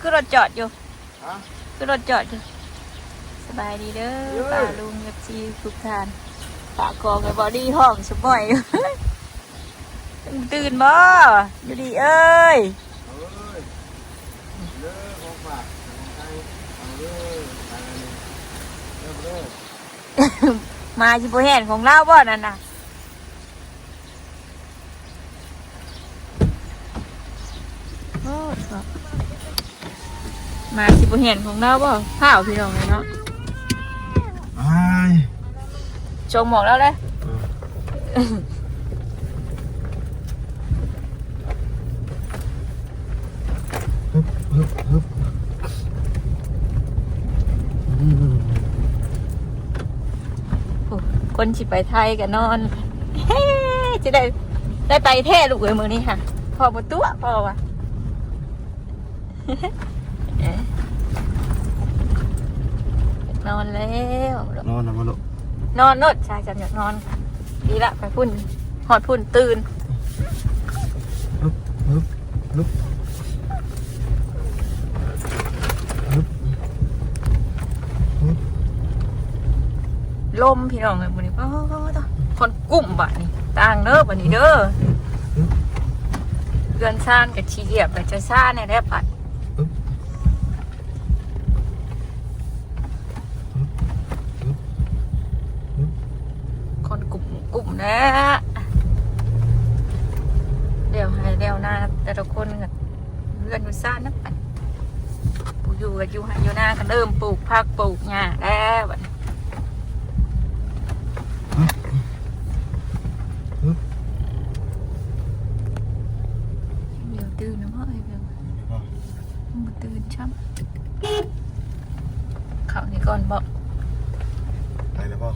ຄືລົດຈອດຢູ່? ຮະ? ຄືລົດຈອດຢູ່? ສະບາຍດີເດີ ເອີຍ ປ້າລຸງ ເອັຟຊີ ທຸກທ່ານ. ຝາກຂອງໃຫ້ບໍດີ ຫ້ອງສະໝອຍຢູ່. ຕື່ນບໍ່ ຢູ່ດີເອີຍ? ເອີຍ ເດີ ຂອງຝາກຂອງໄທ ເອົາເດີ ໄປເດີ ເດີ. ໝາຊິບໍ່ແຮ່ນຂອງລາວບໍ່ນັ້ນນະ? ໂອ້ ໝາຊິບໍ່ແຮ່ນຂອງລາວບໍ່? ພ້າວ ພີ່ນ້ອງເອີຍເນາະ. ອ້າຍ ສົ່ງໝອກລາວເລີຍ. ເອີ ຮຶບ ຮຶບ ຮຶບ ອືມ ໂອ້ ຄົນຊິໄປໄທກໍນອນ. ເຮີ ຊິໄດ້ ໄດ້ໄປແທ້ລູກເອີຍ ມື້ນີ້ຫະ ພໍ່ບໍ່ຕົວະ ພໍ່ວ່າ. ນອນແລ້ວ ນອນແລ້ວບໍ່ລູກ? ນອນໂລດ ຊາຍຈັນຢາກນອນ. ດີລະ ໄປພຸ້ນ ຮອດພຸ້ນຕື່ນ. ຮຶບ ຮຶບ ຮຶບ ຮຶບ ຮຶບ. ລົມ ພີ່ນ້ອງເອີຍ ມື້ນີ້ ປາດ ຄົນກຸ້ມບາດນີ້ ຕ່າງເດີບາດນີ້ເດີ. ຮຶບ ເຮືອນຊານກໍຊິຢຽບ ກໍຈະຊາແດ່ແຫຼະບາດ. ຮຶບ ຮຶບ ຮຶບ ຄົນກຸ້ມ ກຸ້ມແຫຼະ ແລ້ວໄຮ່ແລ້ວນາ ແຕ່ລະຄົນກໍເຮືອນຢູ່ຊານນຳກັນ. ຜູ້ຢູ່ກໍຢູ່ໄຮ່ຢູ່ນາ ກໍເລີ່ມປູກຜັກປູກຫຍ້າແລ້ວບາດນີ້. ຮຶບ ຮຶບ ດຽວຕື່ນນະບໍ່ ເອີຍ ດຽວ ບໍ່ຕື່ນຊ້ຳ. ເຂົ້ານີ້ກ່ອນບໍ? ໄປແລ້ວບໍ?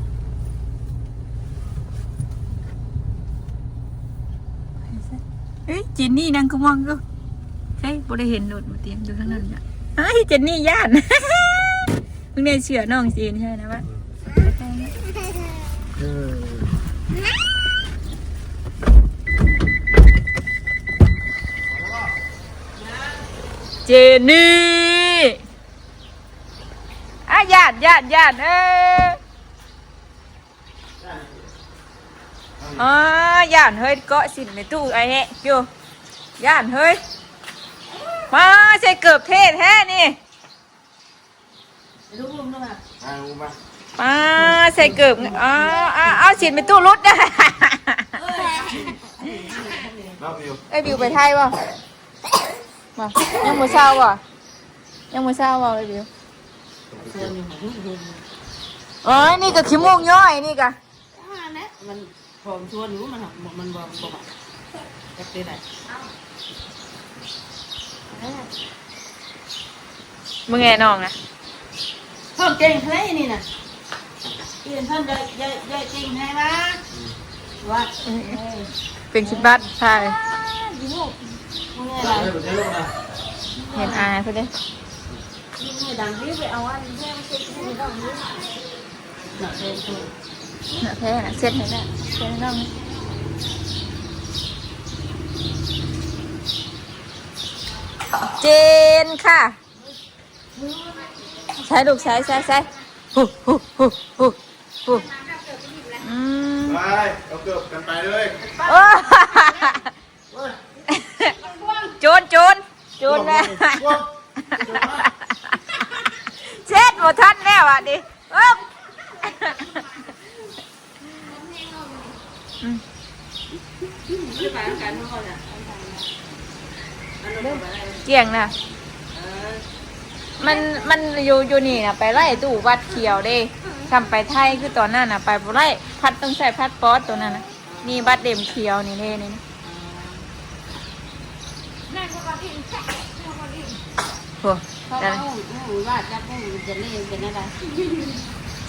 ເອີຍ ເຈນນີ້ນັ່ງຄືມອງຢູ່. ເຮີ້ຍ ບໍ່ໄດ້ເຫັນໂດນ ບໍ່ຕຽມຢູ່ທາງນັ້ນນະ. ເອີຍ ເຈນນີ້ຢ້ານ. ມຶງໄດ້ເຊື່ອນ້ອງເຈນໃຊ່ນະວະ. ເອີ ເຈນນີ້ ອາ ຢ້ານ ຢ້ານ ຢ້ານ ເອີ ອໍ ຢ້ານເຮີ້ຍ ເກາະສິ້ນແມ່ຕູ້ໄອ້ແຮະຢູ່ ຢ້ານເຮີ້ຍ. ມາ ໃສ່ເກີບເທ່ແທ້ນີ້. ລູກອຸ້ມລູກອະ ອ່າ ອຸ້ມມາ. ປ້າ ໃສ່ເກີບ ເອົາ ເອົາ ເອົາ ສິ້ນແມ່ຕູ້ຫຼຸດ. ເອີຍ ເອີຍ ບິວໄປໄທບໍ່? ບໍ່ ຍັງບໍ່ເຊົາບໍ່? ຍັງບໍ່ເຊົາບໍ່ ເອີຍ ບິວ? ເອີ ນີ້ກໍຂີ້ມູກຍ້ອຍ ນີ້ກໍ ອ່າ ແນະ ມັນ ຂອງຊວນຢູ່ ມັນ ມັນບໍ່ ມັນບໍ່ມັກ ຈັກເປັນໃດ. ເອີ ມຶງແອນ້ອງນະ ເພີ່ມເກັ່ງເທົ່າໃດນີ້ນະ? ເປັນເພິ່ນ ເກັ່ງແທ້ວ່າ ວ່າ ເປັນຂີ້ບັດ ຖ່າຍ ອ່າ ຢູ່ ມຶງແອ ເຫັນອາຍເພິ່ນເດ້. ນີ້ດັງວິວໄປເອົາອັນແພງເຊັດໃຫ້ນ້ອງນີ້ ໜ້າແພງ ໜ້າແພງນະ ເຊັດໃຫ້ແລ້ວ ເຊັດໃຫ້ນ້ອງ. ເຈນຄ່ະ ໃສ່ລູກ ໃສ່ ໃສ່ ໃສ່ ຫູ ຫູ ຫູ ຫູ ຫູ ອືມ ໄປ ເອົາເກີບກັນໄປເລີຍ. ໂອ້ ໂຈນ ໂຈນ ໂຈນແລ້ວ ເຊັດບໍ່ທັນແລ້ວບາດນີ້. ອຶບ ອືມ ກ່ຽງນະ ມັນ ມັນຢູ່ ຢູ່ນີ້ນະ ໄປໄລ່ຕູ້ບັດຂຽວເດ້. ຊ່ຳໄປໄທຄືຕອນນັ້ນນະ ໄປບໍ່ໄດ້ ພັດ ຕ້ອງໃຊ້ພາສປອດໂຕນັ້ນນະ. ນີ້ບັດເຫຼັ້ມຂຽວນີ້ເດ້ນີ້ ໂອ້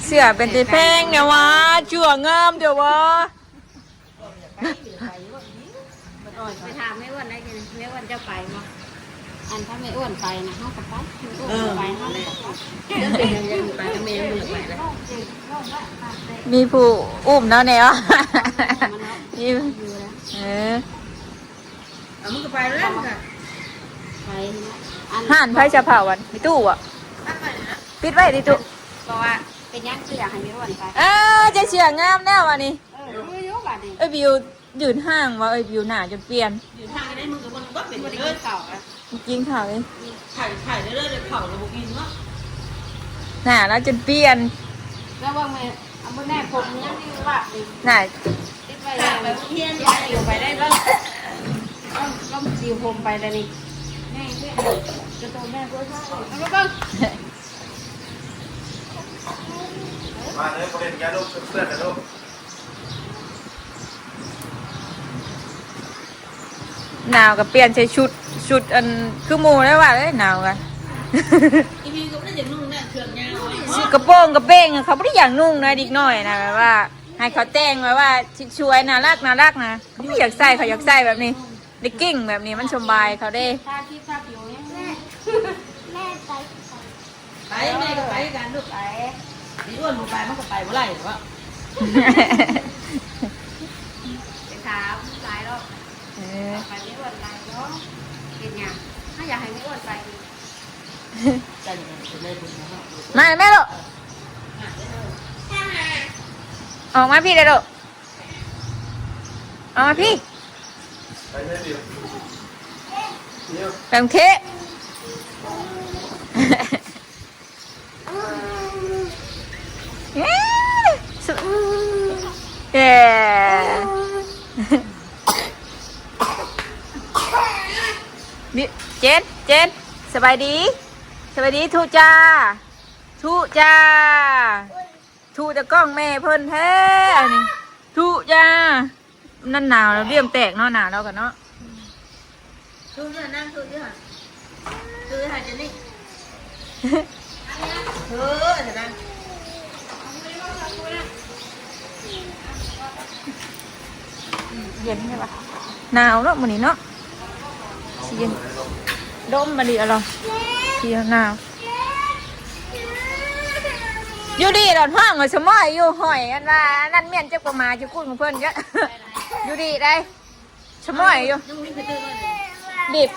ເສື້ອເປັນຕາແພງແທ້ຫວາ ຊົ່ວງາມແທ້ຫວາ. ໄປຖາມແມ່ອ້ວນໄດ້ ແມ່ອ້ວນເຈົ້າໄປບໍ່? ອັນຖ້າແມ່ອ້ວນໄປນະ ເຮົາກໍໄປ ແມ່ອ້ວນໄປ ເຮົາກໍໄປ ເອີ ໄປກັບແມ່ ໄປກັບແມ່ ມີຜູ້ອຸ້ມເນາະແນວ ມີ ເອີ ເອົາ ມັນກໍໄປແລ້ວ ມັນກໍໄປແລ້ວ. ອັນ ຮ້ານໃຜຈະເຜົາ ອັນມີຕູ້ບໍ? ປິດໄວ້ຕິຕູ້. ບອກວ່າເປັນຫຍັງຄືຢາກໃຫ້ແມ່ອ້ວນໄປ? ເອີ ເຈົ້າເສື້ອງາມແລ້ວອັນນີ້. ເອີ ຄືຢູ່ບາດນີ້ ເອີຍ ບິວຢືນຫ່າງວ່າ ເອີຍ ບິວໜ້າຈົນປ່ຽນ. ຢືນຫ່າງໄດ້ ມຶງກໍບໍ່ໄດ້ເບິ່ງເປັນເລີຍ. ກິນເຂົ້າ ກິນເຂົ້າເລີຍ. ໄຂ່ ໄຂ່ເລີຍ ເຂົ້າລະບໍ່ກິນເນາະ. ໜ້າລາວຈົນປ່ຽນ. ລະວັງແມ່ ເອົາບໍ່ແນ່ ຜົມຍັງຢູ່ວ່າ ໜ້າ ຕິດໄວ້ ໄປໂຮງຮຽນ ຊິໄປໄດ້ບໍ່? ລອງ ລອງຊິຫົ່ມໄປແລ້ວນີ້ ກະໂຕແມ່ບໍ່ໃສ່ ເອົາມາເບິ່ງ. ມາເດີ ບໍ່ເຮັດຫຍັງລູກ ເພື່ອນນະລູກ. ໜາວກໍປ່ຽນໃສ່ຊຸດ ຊຸດອັນຄືໝູ່ແລ້ວວ່າເອີຍ ໜາວກະ ອີ່ບີກໍບໍ່ໄດ້ຢາກນຸ່ງນະ ເຄື່ອງຍາວ ກະໂປງກະເປງ ເຂົາບໍ່ໄດ້ຢາກນຸ່ງນະ ເດັກນ້ອຍນະ ແບບວ່າໃຫ້ເຂົາແຕ່ງແບບວ່າສວຍໆ ໜ້າລັກ ໜ້າລັກນະ ເຂົາບໍ່ຢາກໃສ່ ເຂົາຢາກໃສ່ແບບນີ້ ເລັກກິ້ງແບບນີ້ ມັນສະບາຍເຂົາເດ້. ແມ່ໄປ ໄປ ແມ່ກໍໄປຄືກັນລູກ ໄປ ອີອ້ວນບໍ່ໄປ ມັນກໍໄປບໍ່ໄດ້ເນາະ. ໄປຖາມຫຼາຍດອກ ເອີ ໄປອີອ້ວນຫຼາຍດອກ ເຮັດຫຍັງ ເຮົາຢາກໃຫ້ອີອ້ວນໄປ. ມາແມ່ລູກ ອອກມາພີ້ເດີ້ລູກ ອອກມາພີ້ ໄປແມ່ບິວ ໄປໂຮງຮຽນ ເຢ້ ເຈນ ເຈນ ສະບາຍດີ ສະບາຍດີ ທຸຈ້າ ທຸຈ້າ ທຸແຕ່ກ້ອງແມ່ເພິ່ນແທ້ ອັນນີ້ ທຸຈ້າ. ນັ້ນໜາວແລ້ວ ດຽມແຕກເນາະ ໜາວແລ້ວກະເນາະ. ທຸຢູ່ຫັ້ນ ນັ່ງທຸຢູ່ຫັ້ນ ທຸຢູ່ຫັ້ນ ເຈນນີ້ ເອີ ເຢັນແທ້ຫວາ ໜາວເນາະມື້ນີ້ເນາະ ຊິເຢັນ ລົມມາດີອະລອ ຊິໜາວ. ຢູ່ດີດອນຫ້ອງສະໝອຍຢູ່ ຫ້ອຍ ອັນວ່າອັນນັ້ນແມ່ນຈັກບໍ່ມາ ຈະກຸ້ນຂອງເພິ່ນ ຢູ່ດີໄດ ສະໝອຍຢູ່ ດີດ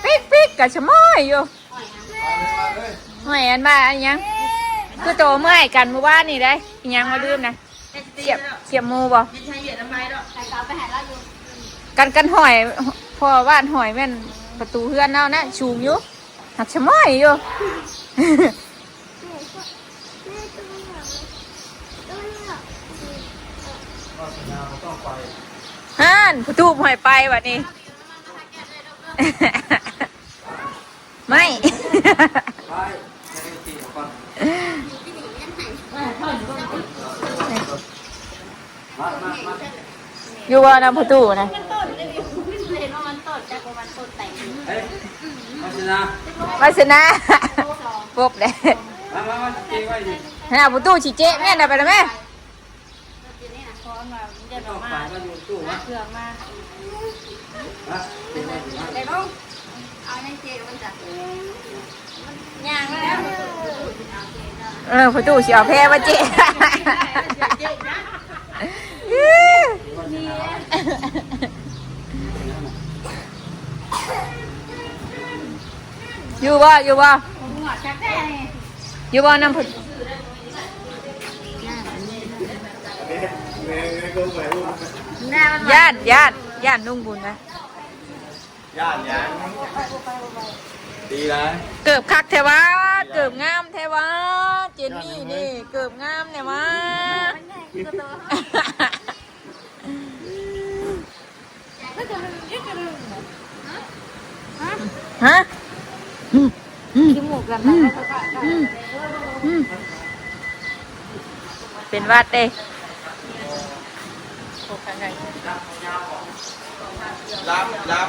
ປິກໆ ກະສະໝອຍຢູ່. ຫ້ອຍ ອັນວ່າອັນຫຍັງ ຄືໂຕເມື່ອຍກັນມື້ວານນີ້ໄດ ອີຫຍັງວ່າລືມນະ ສຽບ ສຽບໝູບໍ່? ກັນ ກັນຫ້ອຍ ເພາະວ່າຫ້ອຍແມ່ນປະຕູເຮືອນເຮົານະ ສູງຢູ່ ຫາກສະໝອຍຢູ່. ຫັ້ນ ຜູ້ຕູບຫ້ອຍໄປບັດນີ້ ໄມ້ ໄປ ໄປ ໄປ ມາ ມາ ມາ ຢູ່ບໍ່ນຳພໍ່ຕູ້ນະ? ວາສະນາ ວາສະນາ ປົບແລ້ວ ມາ ມາ ມາ ເຈໄວ້ນີ້ ຫາພໍ່ຕູ້ຊິເຈ ແມ່ນ ໄປແລ້ວແມ່ ເຈນີ້ນະ ເພາະວ່າມັນຈະມາ ເຄື່ອງມາ ມາ ເຈໄວ້ນີ້ ມາ ເອົາໃຫ້ເຈມັນຈ້ະ ຍ່າງແລ້ວ ເອີ ພໍ່ຕູ້ຊິເອົາແພມາເຈ ຢູ່ບໍ່ ຢູ່ບໍ່ ຢູ່ບໍ່ນຳ ຢ້ານ ຢ້ານ ຢ້ານລຸງບຸນນະ. ຢ້ານຫຍັງ? ດີຫຼາຍ. ເກີບຄັກແທ້ຫວາ ເກີບງາມແທ້ຫວາ ເຈນນີ້ນີ້ ເກີບງາມແທ້ຫວາ. ຮະ? ອືມ ອືມ ອືມ ອືມ ເປັນຫວັດເດ້. ລັບ ລັບ ລັບ ລັບ.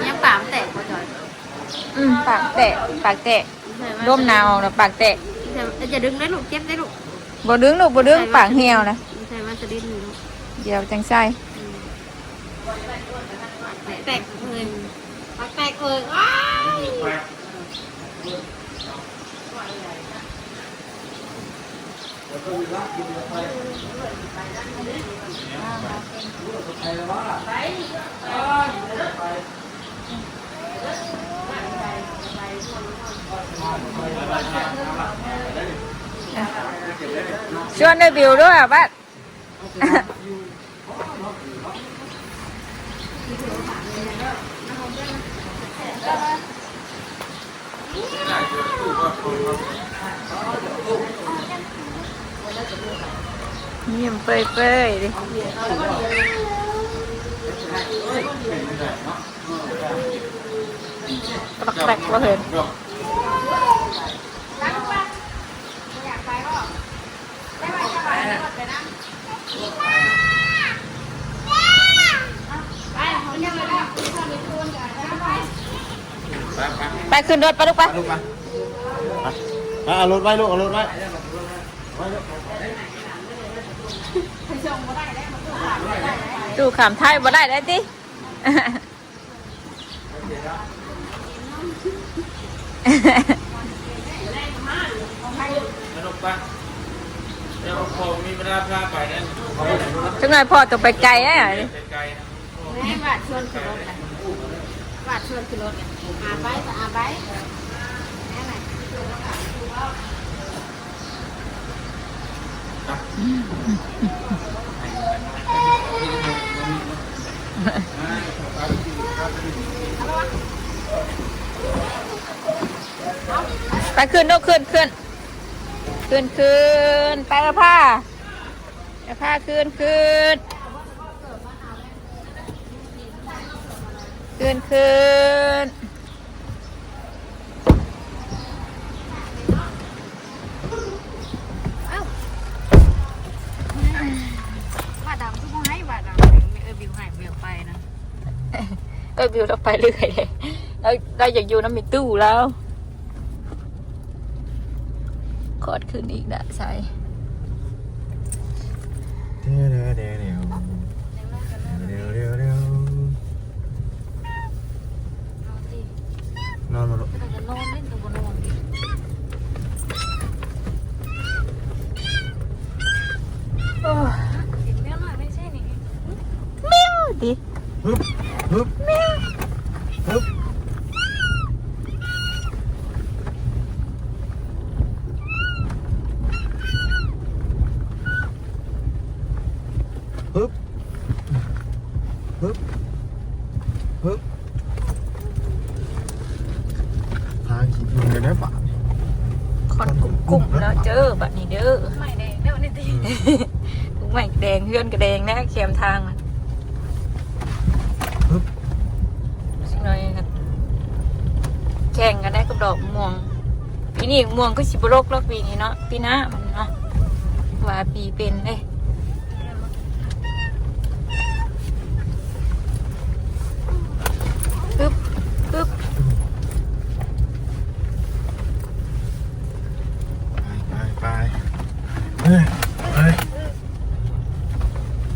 ຍັງປາກແຕກບໍ່ຈອຍ? ອືມ ປາກແຕກ ປາກແຕກ ລົມໜາວອອກແລ້ວປາກແຕກ. ຢ່າດຶງເດ້ລູກ ເຈັບເດ້ລູກ. ບໍ່ດຶງລູກ ບໍ່ດຶງ ປາກຫ່ຽວນະ. ໃສ່ວາສະລີນຢູ່ລູກ ດຽວຈັ່ງໃສ່. ອືມ ປາກແຕກເອີຍ ປາກແຕກເອີຍ. ອ້າ ຊວນໄອ້ບິວດ້ວຍບັດ. ຍິ້ມເປີຍໆ ເດ້ ກຣອກແກຣກບໍ່ເຫັນ. ໄປ ຂຶ້ນລົດ ໄປລູກ ໄປ ໄປລູກ ໄປ ໄປ ເອົາລົດໄວ້ລູກ ເອົາລົດໄວ້ ໄວ້ລູກ. ຕູ້ຂ້າມໄທບໍ່ໄດ້ໄດ໋ຕິ. ສະນຸກປະ ແຕ່ວ່າພໍ່ມີເວລາພາໄປນັ້ນ ຈັກໜ່ອຍພໍ່ຕ້ອງໄປໄກເດ້ ໄປໄກນະ. ແມ່ນ ບາດຊວນຂຶ້ນລົດນະ ບາດຊວນຂຶ້ນລົດນະ ອາໄປ ອາໄປ ແມ່ນແຫຼະ. ໄປ ຂຶ້ນລູກ ຂຶ້ນ ຂຶ້ນ ຂຶ້ນ ຂຶ້ນ ໄປ ເອີ ພາ ເອີ ພາ ຂຶ້ນ ຂຶ້ນ ຂຶ້ນ ຂຶ້ນ. ອ້າວ ບາດດຳຄືບໍ່ໃຫ້ ບາດດຳ ເອີບິວໃຫ້ ເອີບິວໄປນະ ເອີບິວລາວໄປເລື້ອຍເດ້ ລາວ ລາວຢາກຢູ່ນຳແມ່ຕູ້ລາວ. ຂອດຂຶ້ນອີກນະ ໃສ່ ເດວ ເດວ ເດວ ເດວ. ນອນບໍ່ລູກ? ແຕ່ກໍນອນເຫຼັ້ນກໍບໍ່ນອນ. ໂອ້ຍ ເປັນແມວນ້ອຍໄດ້ໃຊ່ນີ້ ແມວຕິ. ຮຶບ ຮຶບ ຮຶບ ຮຶບ ຮຶບ ຮຶບ. ທາງຂີ້ຝຸ່ນແລ້ວບາດນີ້ ຄວັນກຸ້ມໆແລ້ວເຈີ ບາດນີ້ເດີ ໄມ້ແດງແລ້ວນີ້ຕິ ອືມ ໄມ້ແດງ ເຮືອນກໍແດງແລ້ວ ແຄມທາງ. ຮຶບ ຊິໜ້ອຍແຂ່ງກັນໄດ້ກັບດອກມ່ວງ. ປີນີ້ມ່ວງຄືຊິບໍ່ດົກດອກ ປີນີ້ເນາະ ປີໜ້າມັນເນາະ ວ່າປີເປັນເດ້. ປຶບ ປຶບ ໄປ ໄປ ໄປ ເອີ ໄປ.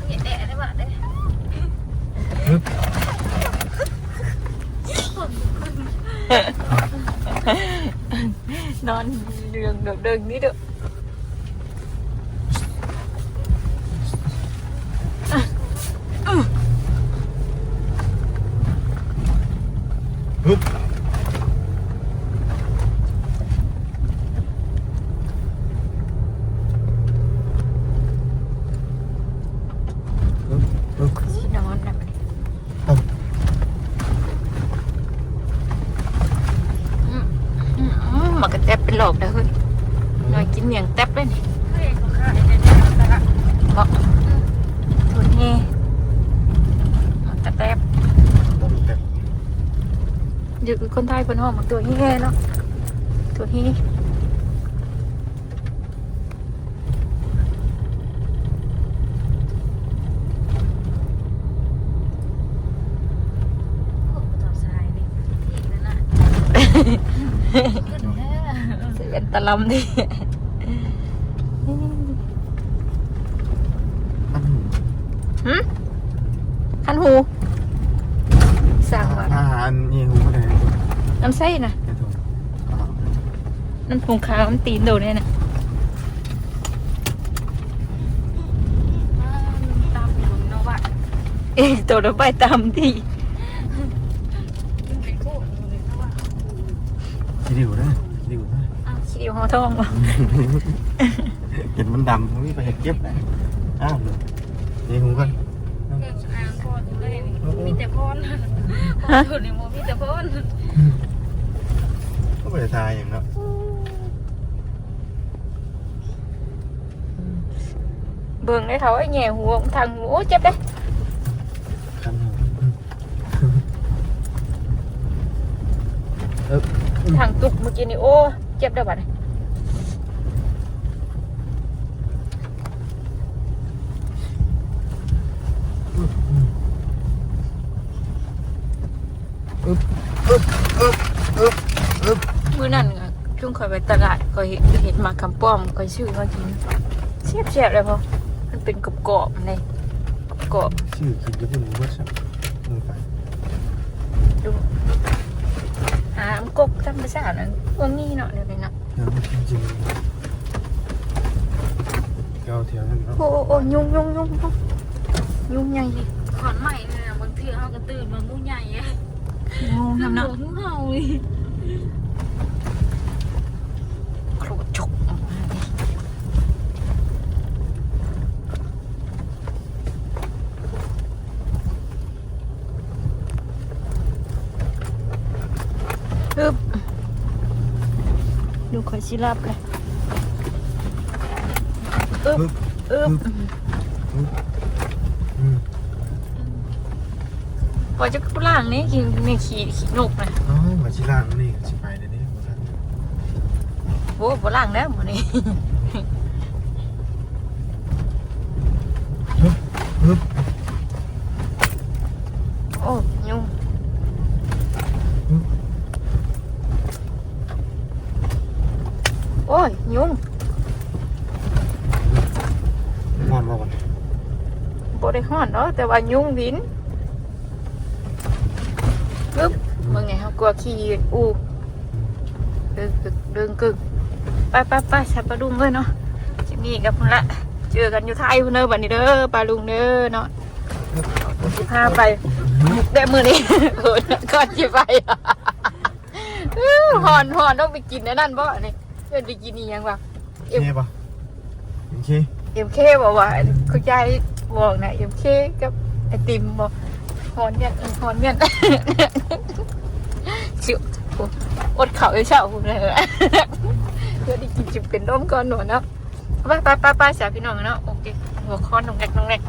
ເຮັດແດ່ໄດ້ບາດເດ້ ປຶບ ນອນເດືອງເດີງນີ້ເດີ. ຊິນອນແລ້ວບັດນີ້. ອືມ ອືມ ອືມ ໝາກກະແຕັບເປັນຫຼອກເດີເຮີ້ຍ ອືມ ນ້ອຍກິນໝ້ຽງແຕັບເລີຍນີ້ ເອີຍ ເຂົາຂາຍໃນຕະຫຼາດ ເບາະ ອືມ ຖົ່ວແຮ່ ໝາກກະແຕັບ ໝາກກະແຕັບ ຢູ່ຄົນໄທເພິ່ນຮ້ອງໝາກຖົ່ວແຮ່ເນາະ ຖົ່ວແຮ່. ໂອ້ ເຈົ້າຊາຍນີ້ ທີ່ນັ້ນນະ ຂຶ້ນແທ້ ເສຍເປັນຕາລຳເດ້ ຄັນຫູ ຫຶ? ຄັນຫູ ສ້າງວ່າ ອາຫານອີຫູໄດ້ ນ້ຳໃສນະ ໃນຖົງ ນ້ຳຜົງຂາວ ມັນຕີນໂດແນ່ນະ. ຕຳເບິ່ງເນາະວ່າ ເອ ໂຕລະໄປຕຳຕິ ມັນເປັນໂຄດຢູ່ເລີຍເນາະວ່າ ຂີ້ດິ້ວນະ ຂີ້ດິ້ວນະ ອ້າວ ຂີ້ດິ້ວຫໍ່ທອງບໍ? ເຫັນມັນດຳ ມັນມີໄປເຮັດເຈັບນະ. ອ້າວ ນີ້ຫູກ່ອນ ເຄື່ອງສຳອາງພໍດຢູ່ເລີຍນີ້ ມີແຕ່ພອນ ຮະ? ພໍດຢູ່ນີ້ບໍ່ມີແຕ່ພອນ ກໍບໍ່ໄດ້ທາຫຍັງເນາະ. ເບິ່ງໄດ້ເທົ່າໄອ້ແຫຍ່ຫູທາງຫູ ໂອ້ ເຈັບເດ້. ຄັນຫູ ເອີ ທາງຕຸກມື້ກີ້ນີ້ ໂອ້ ເຈັບເດ້ບັດນີ້. ອຶບ ອຶບ ອຶບ ອຶບ ອຶບ ມື້ນັ້ນ ຊຸມຂ້ອຍໄປຕະຫຼາດ ຂ້ອຍເຫັນ ເຫັນໝາກຄຳປ້ອມ ຂ້ອຍຊື້ມາກິນ ແຊບໆ ເລີຍ ເພາະມັນເປັນກອບໆ ເດ້ ກອບໆ ຊື້ກິນຢູ່ພຸ້ນບໍ່ເບິດຊ້ຳ ມື້ໄປ ຫາອຳກົກທຳມະຊາດນັ້ນ ບໍ່ມີເນາະ ແນວນີ້ເນາະ. ເອີ ມັນກິນຈິງ ເກົ່າແຖວນັ້ນເນາະ. ໂອ້ ໂອ້ ໂອ້ ຍຸງ ຍຸງ ຍຸງ ຍຸງ ຍຸງໃຫຍ່ເລີຍ ຂອນໄມ້ນີ້ນະ ບາງເທື່ອເຮົາກໍຕື່ນມາ ງູໃຫຍ່ ງູນຳເນາະ ງູເຫົ່ານີ້ ໂຄດຈົກອອກມາເດ້. ອຶບ ລູກຂ້ອຍຊິຫຼັບແລ້ວ ອຶບ ອຶບ ອຶບ ອືມ ອືມ ວ່າຈະລ້າງນີ້ ຂີ້ ນີ້ຂີ້ ຂີ້ນົກນະ ເອົ້າ ວ່າຊິລ້າງນີ້ ຊິໄປແລ້ວນີ້ ບໍ່ທັນ ໂອ້ ບໍ່ລ້າງແລ້ວມື້ນີ້. ຮຶບ ຮຶບ ໂອ້ຍ ຍຸງ ຮຶບ ໂອ້ຍ ຍຸງ ຮ້ອນບໍ່ບັດນີ້? ບໍ່ໄດ້ຮ້ອນດອກ ແຕ່ວ່າຍຸງບິນ. ປຶບ ເບິ່ງແດ່ ເຮົາກວດຂີ້ອູ ເດີງກຶກ ເດີງກຶກ ໄປໆໆ ຊະປາລຸງເອີຍເນາະ. ຄລິບນີ້ກໍພຸ້ນລະ ເຈີກັນຢູ່ໄທພຸ້ນເດີ ບັດນີ້ເດີ ປາລຸງເດີເນາະ. ຊິພາໄປແດ່ມື້ນີ້ ໂອ້ຍ ກ່ອນຊິໄປ ຮ້ອນ ຮ້ອນ ຕ້ອງໄປກິນອັນນັ້ນບໍ່ນີ້ ເອີ້ນໄປກິນອີ່ຫຍັງວະ? ເອັມ ເຄບໍ່? ເອັມເຄ ເອັມເຄບໍ່ວະ? ຄຸນຍາຍບອກນະ ເອັມເຄກັບໄອຕິມບໍ່? ຮ້ອນແມ່ນ ເອີ ຮ້ອນແມ່ນ ຊິ ໂອ້ ອົດເຂົ້າແຕ່ເຊົ້າພຸ້ນເດີ ເພື່ອໄດ້ກິນ ຊິເປັນລົມກ່ອນໜວນເນາະ. ໄປ ໄປ ໄປ ໄປ ສາພີ່ນ້ອງເນາະ. ໂອເຄ ຫົວຄອນໜົກແໜກ ໜົກແໜກ.